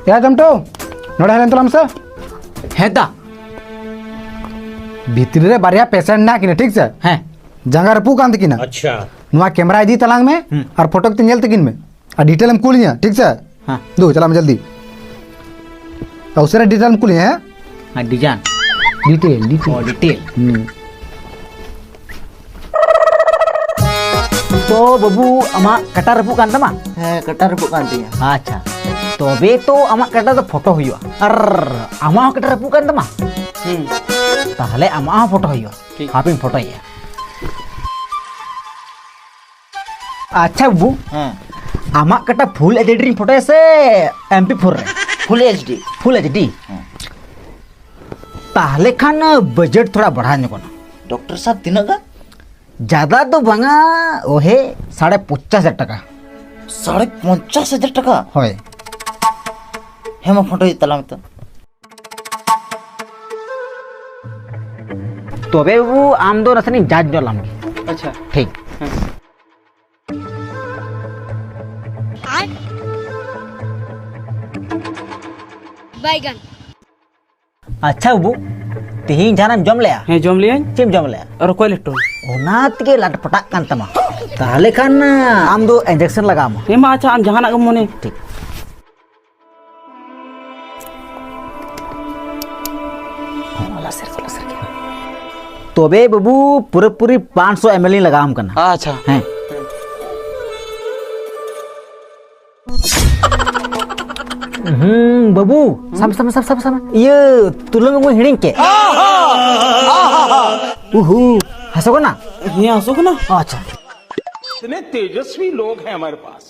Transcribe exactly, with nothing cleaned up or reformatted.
ᱭᱟ ᱡᱚᱢᱴᱩ, ᱱᱚᱰᱮ ᱦᱮᱡ ᱞᱮᱱ ᱛᱟᱞᱟᱝ ᱢᱮᱥᱮ᱾ ᱦᱮᱸ ᱫᱟ᱾ ᱵᱷᱤᱛᱨᱤ ᱨᱮ ᱵᱟᱨᱭᱟ ᱯᱮᱥᱮᱱᱴ ᱢᱮᱱᱟᱜ ᱠᱤᱱᱟ, ᱴᱷᱤᱠ ᱥᱮ? ᱦᱮᱸ᱾ ᱡᱟᱸᱜᱟ ᱨᱟᱹᱯᱩᱫ ᱠᱟᱱ ᱛᱟᱹᱠᱤᱱᱟ᱾ ᱟᱪᱪᱷᱟ᱾ ᱱᱚᱣᱟ ᱠᱮᱢᱮᱨᱟ ᱤᱫᱤ ᱛᱟᱞᱟᱝ ᱢᱮ᱾ ᱦᱩᱸ᱾ ᱟᱨ ᱯᱷᱳᱴᱳ ᱠᱟᱛᱮ ᱧᱮᱞ ᱛᱟᱹᱠᱤᱱ ᱢᱮ᱾ ᱟᱨ ᱰᱤᱴᱮᱞ ᱮᱢ ᱠᱩᱞᱤᱧᱟ, ᱴᱷᱤᱠ ᱥᱮ? ᱦᱮᱸ᱾ ᱫᱩ, ᱪᱟᱞᱟᱜ ᱢᱮ ᱡᱚᱞᱫᱤ᱾ ᱟᱨ ᱩᱥᱟᱹᱨᱟ ᱰᱤᱴᱮᱞ ᱮᱢ ᱠᱩᱞᱤᱧᱟ, ᱦᱮᱸ? ᱦᱮᱸ, ᱰᱤᱡᱟᱭᱤᱱ᱾ Detail, detail. ᱚ, ᱰᱤᱴᱮᱞ᱾ ᱦᱩᱸ᱾ ᱛᱚ ᱵᱟᱹᱵᱩ, ᱟᱢᱟᱜ ᱠᱟᱴᱟ ᱨᱟᱹᱯᱩᱫ ᱠᱟᱱ ᱛᱟᱢᱟ? ᱦᱮᱸ, ᱠᱟᱴᱟ ᱨᱟᱹᱯᱩᱫ ᱠᱟᱱ ᱛᱤᱧᱟᱹ᱾ ᱟᱪᱪᱷᱟ, ᱛᱚᱵᱮ ᱛᱚ ᱟᱢᱟᱜ ᱠᱟᱴᱟ ᱫᱚ ᱯᱷᱳᱴᱳ ᱦᱩᱭᱩᱜᱼᱟ᱾ ᱟᱨ ᱟᱢᱟᱜ ᱦᱚᱸ ᱠᱟᱴᱟ ᱨᱟᱹᱯᱩᱫ ᱠᱟᱱ ᱛᱟᱢᱟ? ᱦᱩᱸ᱾ ᱛᱟᱦᱞᱮ ᱟᱢᱟᱜ ᱦᱚᱸ ᱯᱷᱳᱴᱳ ᱦᱩᱭᱩᱜᱼᱟ᱾ ᱴᱷᱤᱠ᱾ ᱦᱟᱯᱮᱧ ᱯᱷᱳᱴᱳᱭᱮᱫᱼᱟ᱾ ᱟᱪᱪᱷᱟ ᱵᱟᱹᱵᱩ, ᱦᱮᱸ᱾ ᱟᱢᱟᱜ ᱠᱟᱴᱟ ᱯᱷᱩᱞ ᱮᱭᱤᱪ ᱰᱤ ᱨᱤᱧ ᱯᱷᱳᱴᱳᱭᱟ ᱥᱮ ᱮᱢ ᱯᱤ ᱯᱷᱳᱨ ᱨᱮ? ᱯᱷᱩᱞ ᱮᱭᱤᱪ ᱰᱤ᱾ ᱯᱷᱩᱞ ᱮᱭᱤᱪ ᱰᱤ? ᱦᱮᱸ᱾ ᱛᱟᱦᱞᱮ ᱠᱷᱟᱱ ᱵᱟᱡᱮᱴ ᱛᱷᱚᱲᱟ ᱵᱟᱲᱦᱟᱣ ᱧᱚᱜᱚᱜᱼᱟ᱾ ᱰᱚᱠᱴᱚᱨ ᱥᱟᱦᱮᱵᱽ, ᱛᱤᱱᱟᱹᱜ ᱜᱟᱱ? ᱡᱟᱫᱟ ᱫᱚ ᱵᱟᱝᱟ, ᱳᱦᱮ, ᱥᱟᱲᱮ ᱯᱚᱧᱪᱟᱥ ᱦᱟᱡᱟᱨ ᱴᱟᱠᱟ᱾ ᱥᱟᱲᱮ ᱯᱚᱧᱪᱟᱥ ᱦᱟᱡᱟᱨ ᱴᱟᱠᱟ? ᱦᱳᱭ᱾ ᱦᱮᱸ, ᱢᱟ ᱯᱷᱳᱴᱳᱭ ᱛᱟᱞᱟᱝ ᱢᱮ ᱛᱚ᱾ ᱛᱚᱵᱮ ᱵᱟᱹᱵᱩ, ᱟᱢ ᱫᱚ ᱱᱟᱥᱮᱱᱟᱜ ᱡᱟᱡᱽ ᱧᱚᱜ ᱞᱟᱢ ᱜᱮ᱾ ᱟᱪᱪᱷᱟ᱾ ᱴᱷᱤᱠ᱾ ᱦᱮᱸ᱾ ᱵᱟᱭᱜᱟᱱ᱾ ᱟᱪᱪᱷᱟ ᱵᱟᱹᱵᱩ, ᱛᱮᱦᱮᱧ ᱡᱟᱦᱟᱱᱟᱜ ᱮᱢ ᱡᱚᱢ ᱞᱮᱜᱼᱟ? ᱦᱮᱸ, ᱡᱚᱢ ᱞᱮᱜᱼᱟᱹᱧ᱾ ᱪᱮᱫ ᱮᱢ ᱡᱚᱢ ᱞᱮᱜᱼᱟ? ᱨᱚᱠᱚᱡ ᱞᱮᱴᱚ᱾ ᱚᱱᱟ ᱛᱮᱜᱮ ᱞᱟᱴᱯᱟᱴᱟᱜ ᱠᱟᱱ ᱛᱟᱢᱟ᱾ ᱛᱟᱦᱞᱮ ᱠᱷᱟᱱ ᱟᱢ ᱫᱚ ᱤᱧᱡᱮᱠᱥᱚᱱ ᱞᱟᱜᱟᱣ ᱟᱢᱟ᱾ ᱦᱮᱸ ᱢᱟ, ᱟᱪᱪᱷᱟ, ᱟᱢ ᱡᱟᱦᱟᱱᱟᱜ ᱜᱮᱢ ᱢᱚᱱᱮ᱾ ᱴᱷᱤᱠ᱾ ᱛᱚᱵᱮ ᱵᱟᱹᱵᱩ, ᱯᱩᱨᱟᱹᱯᱩᱨᱤ ᱯᱟᱸᱪᱥᱚ ᱮᱢ ᱮᱞ ᱤᱧ ᱞᱟᱜᱟᱣᱟᱢ ᱠᱟᱱᱟ᱾ ᱟᱪᱪᱷᱟ᱾ ᱦᱮᱸ᱾ ᱦᱩᱸ, ᱵᱟᱹᱵᱩ, ᱥᱟᱢ, ᱥᱟᱢ, ᱥᱟᱢ, ᱥᱟᱢ, ᱥᱟᱢ᱾ ᱤᱭᱟᱹ, ᱛᱩᱞᱟᱹᱢ ᱟᱹᱜᱩ ᱦᱤᱲᱤᱧ ᱠᱮᱫ᱾ ᱩᱦᱩ, ᱦᱟᱹᱥᱩ ᱠᱟᱱᱟ? ᱦᱮᱸ, ᱦᱟᱹᱥᱩ ᱠᱟᱱᱟ᱾ ᱟᱪᱪᱷᱟ᱾ इतने तेजस्वी लोग हैं हमारे पास।